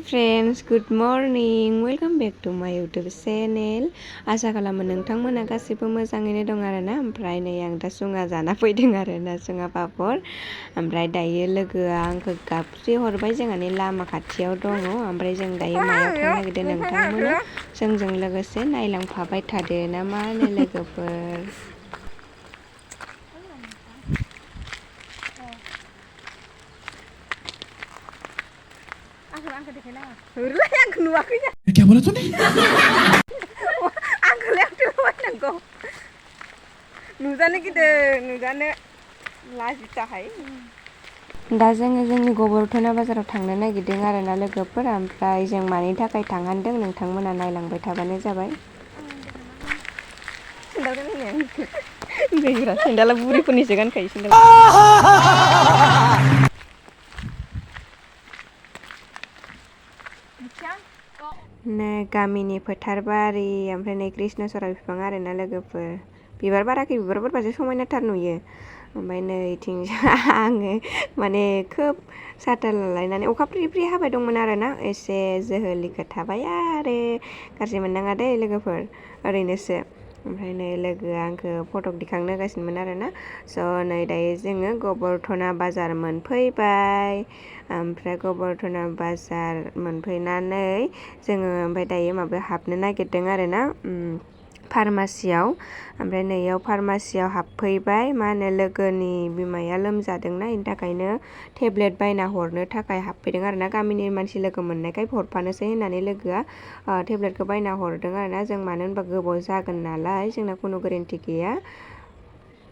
friends, good morning. Welcome back to my YouTube channel. आसा खालामो नोंथांमोना गासिबो मोजाङैनो दं आरोना। ओमफ्राय नै आं दा सुङा जाना फैदों आरोना, सुङा पापर। ओमफ्राय दायो लोगोआ आंखौ गाबज्रि हरबाय, जोंहानि लामा खाथियाव दङ। ओमफ्राय जों दायो मायाव थांनो नागिरदों नोंथांमोना जोंजों लोगोसे नायलांफाबाय थादो ना मा होनो लोगोफोर। आंखौ देखायनाङा। ओरैलाय आंखौ नुवाखै ना। क्या बोला तूने? आंखौ लेपटपआव नुजानो गिदिर नुजानो लाजिताहाय। दा जोङो जोंनि गबरथना बाजाराव थांनो नागिरदों आरोना लोगोफोर। ओमफ्राय जों मानि थाखाय थांहांदों नोंथांमोना नायलांबाय थाबानो जाबाय। सेन्दाला बुरिफोरनिसो गानखायो सेन्दाला। नै गामिनि फोथार बारि, ओमफ्राय नै कृष्णचूरा बिफां आरोना लोगोफोर। बिबार बाराखै, बिबार बारबासो समायनाथार नुयो। ओमफ्राय नै इथिं आङो माने खोब साथा लालायनानै अखा फ्रि फ्रि हाबाय दंमोन आरोना, एसे जोहोलिखौ थाबाय आरो गाज्रि मोननाङा दै लोगोफोर, ओरैनोसो। ओमफ्राय नै लोगोआ आंखौ फटक दिखांनो होगासिनोमोन आरोना। स' नै दायो जोङो गबरथना बाजार मोनफैबाय। ओमफ्राय गबरथना बाजार मोनफैनानै जोङो ओमफ्राय दायो माबायाव हाबनो नागिरदों आरोना, फार्मासियाव। ओमफ्राय नैयाव फार्मासियाव हाबफैबाय। मा होनो लोगोनि बिमाया लोमजादोंना, बेनि थाखायनो टेब्लेट बायना हरनो थाखाय हाबफैदों आरोना। गामिनि मानसि लोगो मोननायखाय हरफानोसै होननानै लोगोआ टेब्लेटखौ बायना हरदों आरोना। जों मानो होनबा गोबाव जागोन नालाय, जोंना खुनु गेरेन्टि गैया।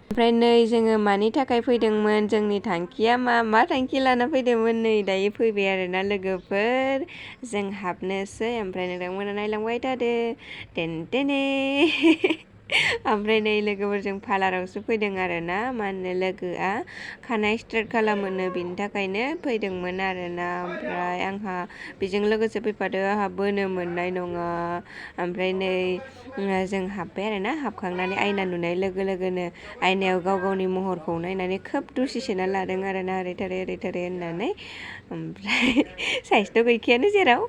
ओमफ्राय नै जोङो मानि थाखाय फैदोंमोन, जोंनि थांखिया मा थांखि लाना फैदोंमोन, नै दायो फैबाय आरोना लोगोफोर। जों हाबनोसै, ओमफ्राय नोंथांमोना नायलांबाय थादो। टेनटेने ओमफ्राय नै लोगोफोरजों पार्लारावसो फैदों आरोना। मा होनो लोगोआ खानाय स्ट्रेट खालामोनो, बिनि थाखायनो फैदोंमोन आरोना। ओमफ्राय आंहा बेजों लोगोसे फैफादो, आंहा बोनो मोननाय नङा। ओमफ्राय नै जों हाबबाय आरोना। हाबखांनानै आयना नुनाय लोगो लोगोनो आयनायाव गाव गावनि महरखौ नायनानै खोब दुसि सोना लादों आरोना, ओरै थारै होननानै। ओमफ्राय साइसथ' गैखायानो जेराव।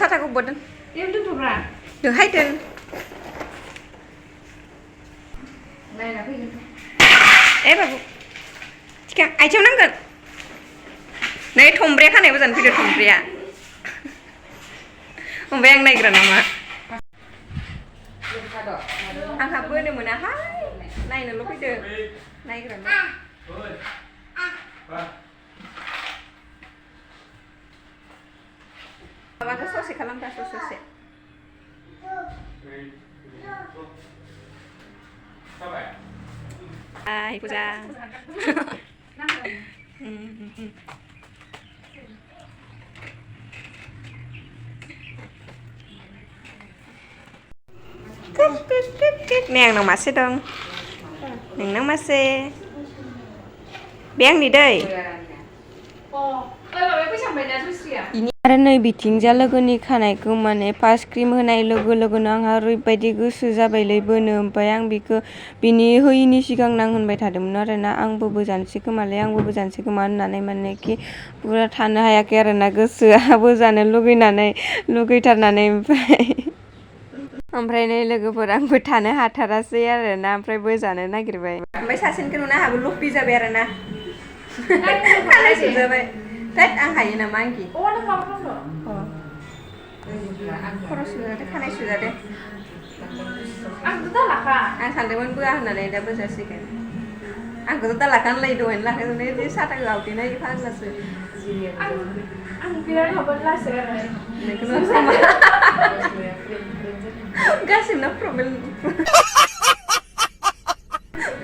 साथाखौ बदन दोहाय दोन। ए बाबु थिखा, आथिङाव नांगोन। नै थंब्राया खानायबो जानो फैदो, थंब्राया। ओमफ्राय आं नायग्रा नामा? आंहा बोनो मोनाहाय, नायनोल' फैदो, नायग्रा ना। माबाखौ ससे खालामब्रा, ससे। हाय फुजा। नै आंनाव मासे दं, नोंनाव मासे। बे आंनि दै। आरो नै बिथिंजा लोगोनि खानायखौ माने फार्स्ट क्रिम होनाय लोगो लोगोनो आंहा ओरैबायदि गोसो जाबायलै बोनो। ओमफ्राय आं बिनि होयिनि सिगां आं होनबाय थादोंमोन आरोना, आंबो बोजानोसै खोमालै, आंबो बोजानोसै खोमा होननानै, मानेखि पुरा थानो हायाखै आरोना, गोसोआ बोजानो लुगैथारनानै। ओमफ्राय नै लोगोफोर आंबो थानो हाथारासै आरोना, ओमफ्राय बोजानो नागिरबाय। ओमफ्राय सासेनिखौ नुना आंहाबो लफि जाबाय आरोना, खानाय सुजाबाय। थोद आं हायो नामा आंखि। खर' सुजादो, खानाय सुजादो। आं सानदोंमोन बोआ होननानै, दा बोजासिगोन। आंखौथ' दा लाखानो लायो, दहायनो लाखाजोबनाय साथाखौ आवथेनाय फाग्लासो। गासिबो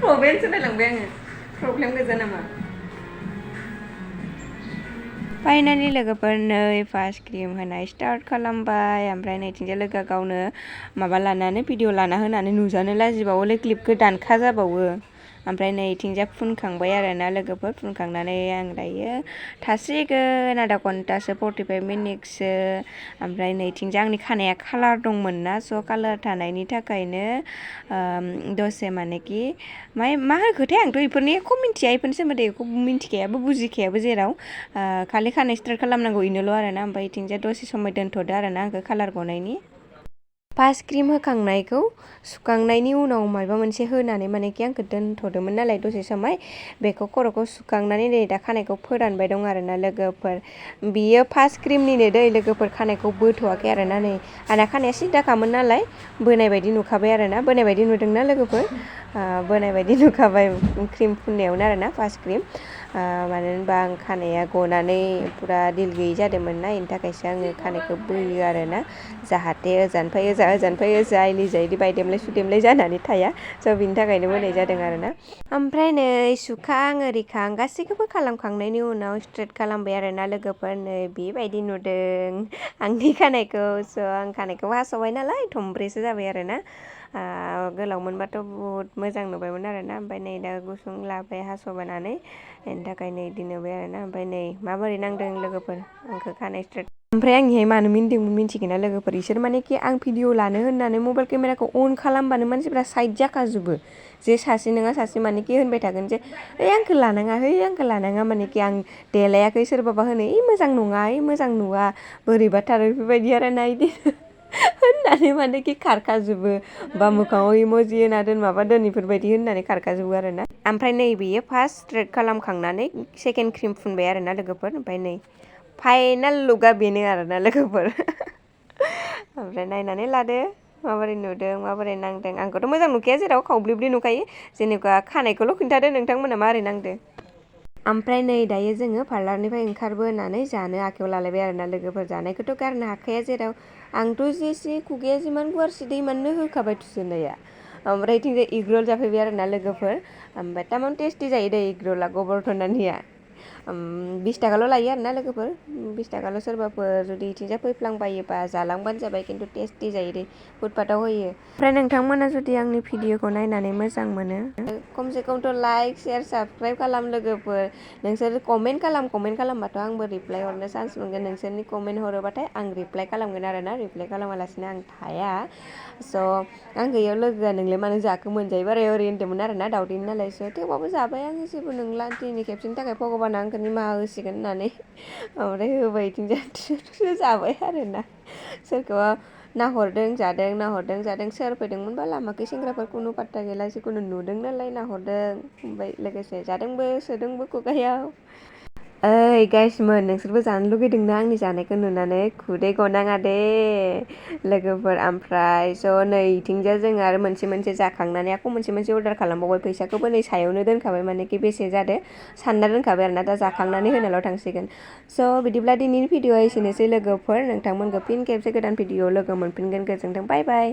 प्रब्लेमसो नायलांबाय आङो, प्रब्लेम गोजा नामा? फाइनालि लोगोफोर नै फार्स्ट क्रिम होनाय स्टार्ट खालामबाय। ओमफ्राय नैथिंजाय लोगोआ गावनो माबा लानानै भिडिअ लाना होनानै नुजानो लाजिबावोलै, क्लिपखौ दानखा जाबावो। ओमफ्राय नै इथिंजा फुनखांबाय आरोना लोगोफोर फुनखांनानै आं दायो थासिगोन आधा घन्टासो 45 मिनिटसो ओमफ्राय नैथिंजा आंनि खानाया कालार दंमोन ना स' कालार थानायनि थाखायनो दसे मानेकि मा होखोथाय आंथ' इफोरनि एख' मिन्थिया इफोरनि सोमोन्दै एख' मिन्थिखायाबो बुजिखायाबो जेराव खालि खानाय स्ट्रेट खालामनांगौ इनोल' आरोना ओमफ्राय इथिंजा दसे समय दोनथ'दो आरोना आंखौ कालार गनायनि फार्स्ट क्रिम होखांनायखौ सुखांनायनि उनाव माबा मोनसे होनानै मानेकि आंखौ दोनथ'दोंमोन नालाय दसे समय बेखौ खर'खौ सुखांनानै नै दा खानायखौ फोरानबाय दं आरोना लोगोफोर बियो फार्स्ट क्रिमनिनो दै लोगोफोर खानायखौ बोथ'वाखै आरोना नै आंना खानाया सिदाखामोन नालाय बोनाय बायदि नुखाबाय आरोना बोनाय बायदि नुदोंना लोगोफोर बोनाय बायदि नुखाबाय क्रिम फुननायावनो आरोना फार्स्ट क्रिम मानो होनबा आं खानाया गनानै पुरा दिल गैयै जादोंमोन ना बेनि थाखायसो आङो खानायखौ बोयो आरोना जाहाथे ओजाननिफ्राय ओजा इलिजाय बायदेमलाय सुदेमलाय जानानै थाया स' बिनि थाखायनो बोनाय जादों आरोना ओमफ्राय नै सुखां ओरिखां गासैखौबो खालामखांनायनि उनाव स्ट्रेट खालामबाय आरोना लोगोफोर नै बेबायदि नुदों आंनि खानायखौ स' आं खानायखौ हास'बाय नालाय थंब्रैसो जाबाय आरोना गोलावमोनबाथ' बुहुत मोजां नुबायमोन आरोना ओमफ्राय नै दा गुसुं लाबाय हास'बानानै बेनि थाखाय नै बिदि नुबाय आरोना ओमफ्राय नै माबोरै नांदों लोगोफोर आंखौ खानाय स्ट्रेट ओमफ्राय आंनिहाय मानो मिन्दोंमोन मिन्थिगोना लोगोफोर इसोर मानेकि आं भिडिअ लानो होननानै मबाइल केमेराखौ अन खालामबानो मानसिफ्रा साइड जाखाजोबो जे सासे नङा सासे मानेकि होनबाय थागोन जे आंखौ लानाङा मानेकि आं देलायाखै सोरबाबा होनो मोजां नङा मोजां नुवा बोरैबाथार बेफोरबायदि आरोना इदि होननानै मानेकि खारखाजोबो बा मोखाङाव इम'जि होना दोन माबा दोन इफोरबायदि होननानै खारखाजोबो आरोना ओमफ्राय नै बेयो फार्स्ट स्ट्रेट खालामखांनानै सेकेन्ड क्रिम फुनबाय आरोना लोगोफोर ओमफ्राय नै फाइनाल लुकआ बेनो आरोना लोगोफोर ओमफ्राय नायनानै लादो माबोरै नुदों माबोरै नांदों आंखौथ' मोजां नुखाया जेराव खावब्लिब्लि नुखायो जेनेबा खानायखौल' खिन्थादो नोंथांमोना माबोरै नांदो ओमफ्राय नै दायो जोङो पार्लारनिफ्राय ओंखारबोनानै जानो आखायाव लालायबाय आरोना लोगोफोर जानायखौथ' गारनो हाखाया जेराव आंथ' जेसे खुगाया जिमान गुवारसिदो इमाननो होखाबाय थुसोनाया ओमफ्राय इथिंजाय इगरल जाफैबाय आरोना लोगोफोर ओमफ्राय तामान टेस्टि जायो दै इगरला गबरधनानिया 20 थाखाल' लायो आरोना लोगोफोर 20 थाखाल' सोरबाफोर जुदि इथिंजाय फैफ्लांबायोबा जालांबानो जाबाय खिन्थु टेस्टि जायो दै फुटपाथाव होयो ओमफ्राय नोंथांमोना जुदि आंनि भिडिअखौ नायनानै मोजां मोनो खमसे खमथ' लाइक शेयार साबसक्राइब खालाम लोगोफोर नोंसोर कमेन्ट खालामबाथ' आंबो रिप्लाय हरनो चान्स मोनगोन नोंसोरनि कमेन्ट हरोबाथाय आं रिप्लाय खालामगोन आरोना रिप्लाय खालामालासिनो आं थाया स' आं गैयाव लोगोआ नोंलाय मानो जाखो मोनजायो बाराय ओरै होन्दोंमोन आरोना दावदैनि नालाय स' थेवबाबो जाबाय आं जेबो नंला दिनै खेबसेनि थाखाय भगबाना आंखौ निमाहा होसिगोन होननानै ओमफ्राय होबाय इथिंजाय जाबाय आरोना सोरखौबा नाहरदों जादों सोर फैदोंमोनबा लामाखै सेंग्राफोर खुनु पात्ता गैला जिखुनु नुदों नालाय नाहरदों ओमफ्राय लोगोसे जादोंबो सोदोंबो खुगायाव ओइ गाइसमोन नोंसोरबो जानो लुगैदोंना आंनि जानायखौ नुनानै खुदै गनाङा दे लोगोफोर ओमफ्राय स' नै इथिंजा जोङो आरो मोनसे जाखांनानै आरो मोनसे अर्डार खालामबावबाय फैसाखौबो नै सायावनो दोनखाबाय मानेकि बेसे जादों सानना दोनखाबाय आरोना दा जाखांनानै होनाल' थांसिगोन स' बिदिब्ला दिनैनि भिडिअआ एसेनोसै लोगोफोर नोंथांमोनखौ फिन खेबसे गोदान भिडिअ लोगो मोनफिनगोन गोजोन्थों बाय बाय